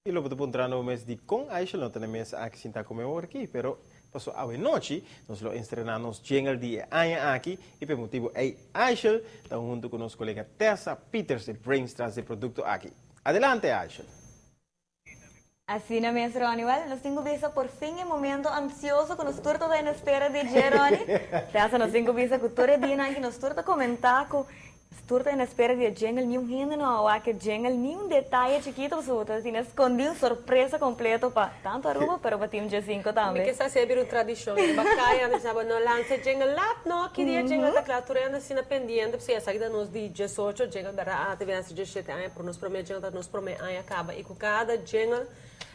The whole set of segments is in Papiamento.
Y lo bo ta puntra no mes di con Aishel no ta na mesa aki sinta come awor aki, pero paso awe nochi nos lo estrena nos jingle di e aña aki y p'e motibo ey Aishel ta hunto cu nos colega Tessa Pieters e brains tras di e producto aki. Adelante, Aishel! Asina mes, Ronnie. Wel, nos tin cu bisa por fin e momento ansioso cu nos tur ta en espera di dje, Ronnie. Tessa, nos tin cu bisa cu tur e dianan aki nos tur ta comenta cu nos tur ta en espera di e jingle. Ni un hende no a wak e jingle, ni un detaye chikito, pasobra bo ta tin escondi un sorpresa completo pa tanto Aruba, pero pa Team G5 tambe. Mi ke sa si a bira un tradicion. Riba caya nan bisa bo no lansa e jingle lat no, ki dia e jingle ta cla. Tur hende asina pendiente pasobra esaki ta nos di 18 jingle bera a ta bira hasi 17 aña, pero nos prome jingle ta nos prome aña caba y cu cada jingle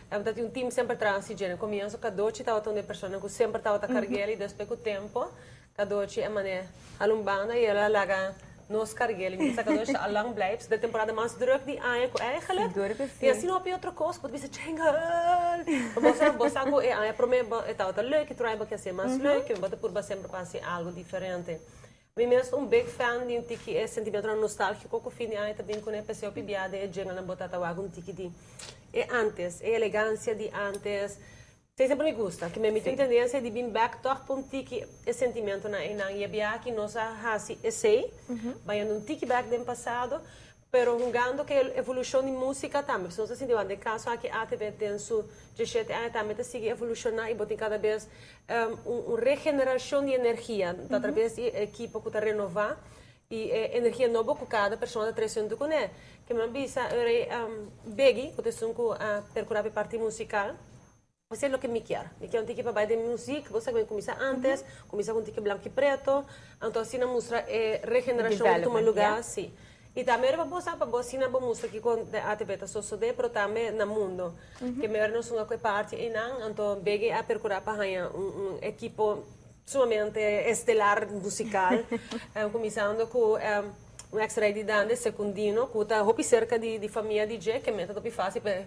ta tin un team semper tras di dje. Na comienzo Cadochi tabata un di e personanan cu semper tabata carguel y despues cu tempo Cadochi a mane hala un banda y el a laga nos carguel. Y mi pensa Cadochi ta allang blij pasobra ta e temporada mas druk di aña cu eigenlijk Sigur cu si. tin asina hopi otro cos cu bo ta bisa jingle! Bo sa bo sa cu e aña prome bo e tabata leuk y tur aña bo ke hacié mas leuk y bo ta purba semper pa haci algo diferente. Mi mes ta un big fan di un tiki e sentimentonan nostalgico cu fin di aña ta bin cune, p'esei hopi bia den e jingle-nan bo ta ta wak un tiki di e antes, e elegancia di antes. Esei semper mi gusta, cu mi tin tendencia di bin bek toch pa un tiki e sentimentonan einan. Y e bia aki nos a haci esei, bayendo un tiki bek den pasado, pero hungando cu e evolucion di musica tambe. Pasobra nos ta sinti wak den caso aki ATV den su 17 aña tambe ta sigui evoluciona y bo tin cada bes un regeneracion di energia, ta atraves di e ekipo cu ta renova y e energia nobo cu cada persona ta trece hunto cune. Ke mi a bisa ora Biggie, cu ta esun cu a percura pa e parti musical, Esei loke mi kier. Mi kier un tiki pa bai den muziek. Bo sa ku mi kuminsá antes, kuminsá ku un tiki blanku i preto. Anto asina mustra e regenerashon ku tuma lugá, si. I tambe riba bo sa pa bo asina bo mustra kiko den ATV ta sosodé, pero tambe na mundo. Ke mester nos hunga ku e parti einan, anto Biggie a perkurá pa haña un ekipo sumamente estelar musikal, kuminsando ku un eks rei di Dande, Secundino, ku ta hopi serka di famia di dje, ke mester ta hopi fásil pa e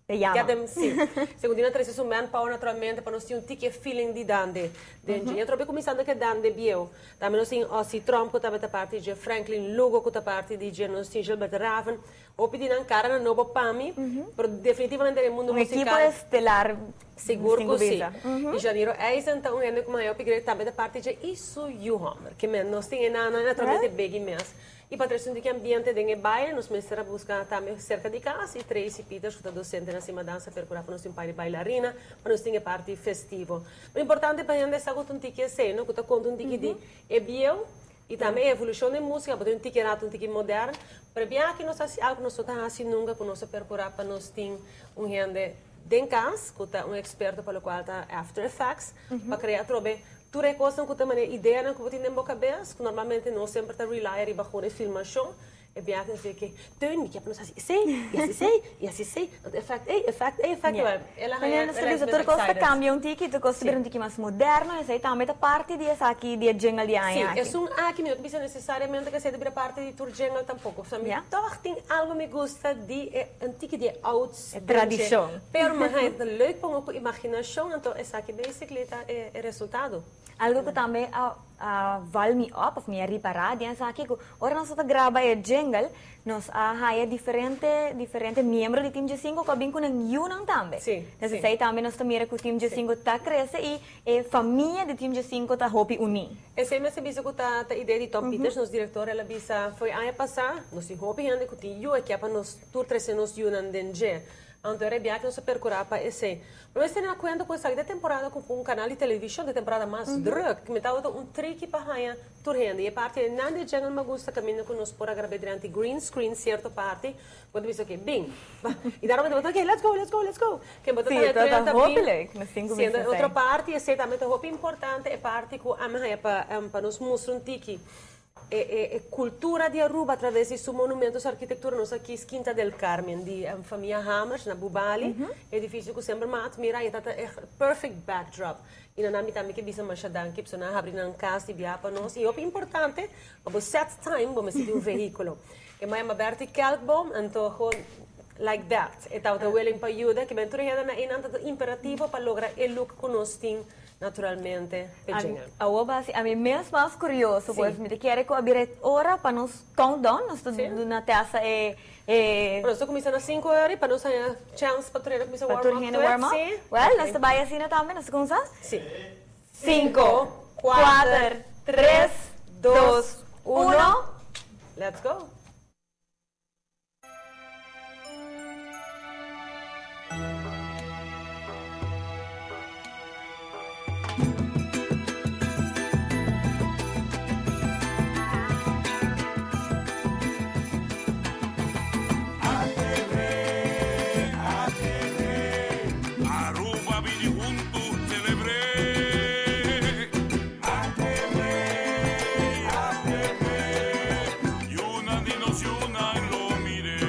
Te yama. Get them, sí. Secundino a trece su manpower naturalmente pa nos tin un tiki e feeling di Dande den dje. Y atrobe cuminsando cu e Dande bieu. Tambe nos tin Ossie Tromp cu tabata parti dje, Franklin Lugo cu ta parti di dje, nos tin Gilbert Raven. Hopi di nan caranan nobo pa mi, pero definitivamente den e mundo Un equipo musical. estelar, Sigur sin cu sí. bisa. Y Janiro Eisen ta un hende cu mi haya hopi great tambe ta parti dje y su yu homber. Ke men nos tin e nan naturalmente Biggie mes. Y pa trece un tiki ambiente den e baile nos mester a busca tambe cerca di cas y Tracy Peters cu ta docente na Sima Danza percura pa nos tin un par di bailarina pa nos tin e parti festivo. Pero importante pa hende sa cu ta un tiki esey no cu ta conta un tiki di e bieu y tambe e evolucion den musica bo tin un tiki rato un tiki modern pero bien aki nos ta haci algo cu nos no ta haci nunca cu nos a percura pa nos tin un hende den cas cu ta un experto pa locual ta After Effects pa crea atrobe Tur e kosnan ku ta manera ideanan ku bo tin den bo kabes, ku normalmente nos semper ta rely riba gewoon e filmashon, e biaha ta dje ke, Teun, mi ke pa nos hasi esei, i hasi esei, i hasi esei, anto efèkt ei, efèkt ei, efèkt ei. El a haña, Manera nos ta bisa, tur kos ta kambia un tiki, tur kos ta bira un tiki mas moderno, esei tambe ta parti di esaki, di e jingle di aña aki. Sí, esun aki mi no ta bisa nesesariamente ku esei ta bira parti di tur jingle tampoko. Pasobra mi tòg tin algu mi gusta di e un tiki di e ouds. E tradishon. Pero mi haña ta leuk pa un ku imaginashon, anto esaki basically ta e resultado. Algo ku tambe a a val mi op of mi a ripará den esaki ku ora nos ta graba e jingle nos a haya diferente diferente miembro di Team Djesinko ku a bin ku nan yunan tambe. Sí, Entonces esei tambe nos ta mira ku Team Djesinko ta krese i e famia di Team Djesinko ta hopi uní. Esei mester bisa ku ta ta idea di Tom Pieters, nos direktor, el a bisa fo'i aña pasá nos tin hopi hende ku tin yu e ke pa nos Tur trese nos yunan den dje. Anto era e biaha ku nos a perkurá pa esei. Pero mester tene na kuenta ku esaki ta e temporada ku un kanal di televishon ta e temporada mas drùk. Mi tabata un triki pa haña tur hende. I e parti einan di e jungle mi a gusta kaminda ku nos por a grab'é dilanti green screen sierto parti. Bo ta bisa oke, bin. I daarom mi tabata oke, let's go, let's go, let's go. Ke bo ta Sí, haña tur hende ta ta hopi bin. leuk. Nos tin ku Siendo bisa e otro esei. parti, esei tambe ta hopi importante, e parti ku ami haña pa nos mustra un tiki. E cultura di Aruba a traves di su monumento, su arquitectura. Nos a kies Quinta del Carmen di famia Hamers na Bubali, edificio cu semper mi a admira y e ta ta e perfect backdrop. Y nan a mi tambe ke bisa masha danki pasobra nan a habri nan cas di biaha pa nos. Y hopi importante, pa bo set time bo mester tin un vehiculo. E maya Maberti Kelkboom, anto gewoon. Like that. E tabata willing pa yuda, ke men tur hende na einan ta imperativo pa logra e look ku nos tin naturalmente p'e jingle. Awor basi ami mes mas kurioso, pues mi ta kere ku a bira e ora pa nos countdown, nos ta duna Tessa e e. Nos ta kuminsá na sinku ora i pa nos haña chèns pa tur hende kuminsá warm up. Pa tur hende warm up. Wèl, nos ta bai asina tambe, nos ta kuminsá? Si. Sinku, kuater, tres, dos, uno. Let's go! Aruba bini huntu celebr'é. ATV, ATV, Yunan di nos yunan lo mir'é.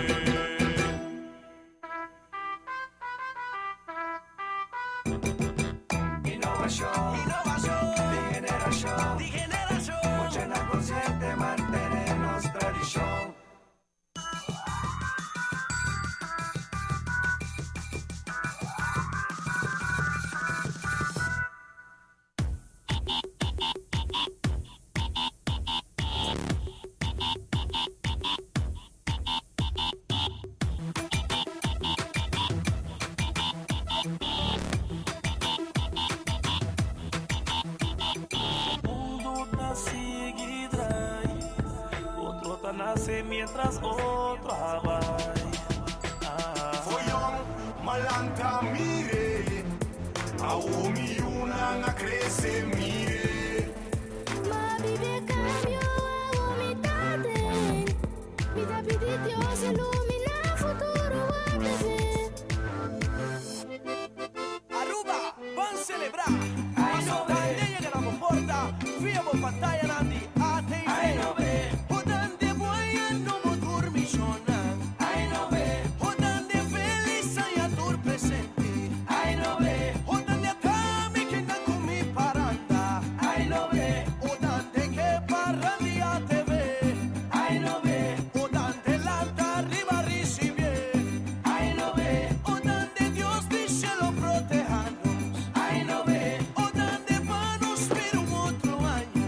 Innovacion, innovacion, di generacion, di generacion. Muchanan consciente mantene nos tradicion. Mundo ta sigui drai, otro ta nace mientras otro a bai. Ah. Foyon, malanta mire, awo mi yunan a crece mire. Ma biba e cambio awo mi ta den. Mi ta pidi Dios ilumina futuro ATV. Aruba, ban celebra! Paso dande yega na bo porta via bo pantayanan di ATV. Bo dande buaya no bo durmi shonan. Bo dande feliz aña tur presente. Bo dande ata mi kinan cu mi paranda. Bo dande ke parandi ATV. Bo dande lanta riba ricibie. O dande Dios di cielo proteha nos. O dande pa nos mira un otro aña.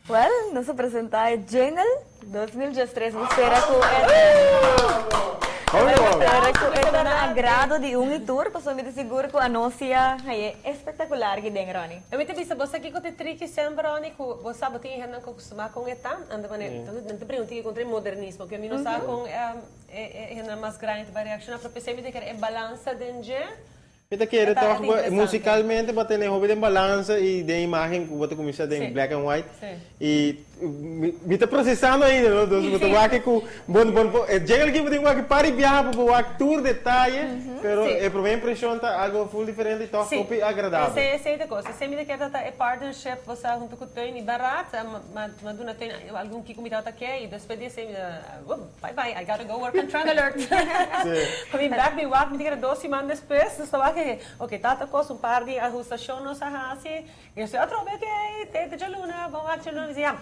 Well, nos a presenta e jingle 2013. Nos spera cu e Nos spera cu e ta na agrado di un y tur, pasobra mi ta sigur cu anos sia haye espectacular aki den, Ronnie. En mi ta bisa bo sa kico ta e tricky semper, Ronnie, cu bo sa bo tin e hendenan cu acostuma con e ta, anto manera, nan ta pregunta kico contra e modernismo, cu mi no sa con e hendenan mas grandi ta bay reacciona, pero p'esey mi ta kere e balansa den dje. Mi ta kere tòg bo musicalmente bo a tene hopi den balansa y den imagen cu bo ta cuminsa den black and white y mi ta procesando ainda no dus bo ta wak cu bo bo e jingle aki bo tin wak par di biaha pa bo wak tur detaye pero e prome impresion ta algo full diferente y tòg hopi agradabel. Si, esey ta cos. Esey mi ta kere ta e partnership bo sa hunto cu Teun y Barat ma duna Teun algun kico mi tabata ke y despues di esey mi ta Bye bye, I gotta go work on Trend Alert. Cu mi bek mi wak, mi ta kere dos siman despues, nos ta wak e, ok, tata cos un par di ahustacion nos a haci, y nos a atrobe, ok, te te djaluna, bon wak djaluna, mi di ya,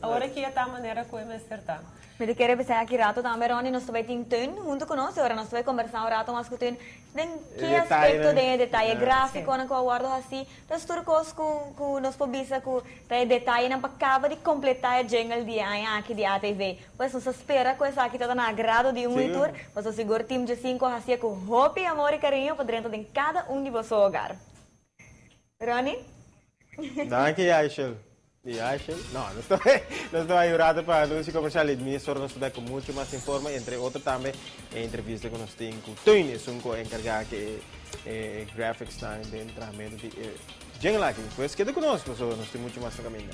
awor aki e ta manera cu e mester ta. Mi ta kere bisa aki rato tambe, Ronnie, nos ta bay tin Teun hunto cu nos, y ora nos ta bay combersa un rato mas cu Teun, den ki aspecto, den e detaye graficonan cu a wordo haci, Nos tur kos ku ku nos por bisa ku ta e detayenan pa kaba di kompletá e jingle di e aña aki di ATV. Pues nos ta spera ku esaki ta ta na agrado di un i tur, pasobra sigur Team Djesinku a hasié ku hopi amor i kariño pa drenta den kada un di boso hogar. Ronnie? Danki Aishel. Di Aishel? No, nos ta bai, nos ta bai un rato pa anuncio comercial y mesora nos ta bai cu mucho mas informe, entre otro tambe e entrevista cu nos tin cu Teun, esun cu a encarga cu e e graphics nan den trahamento di e jingle aki. Pues keda cu nos, pasobra nos tin mucho mas na caminda.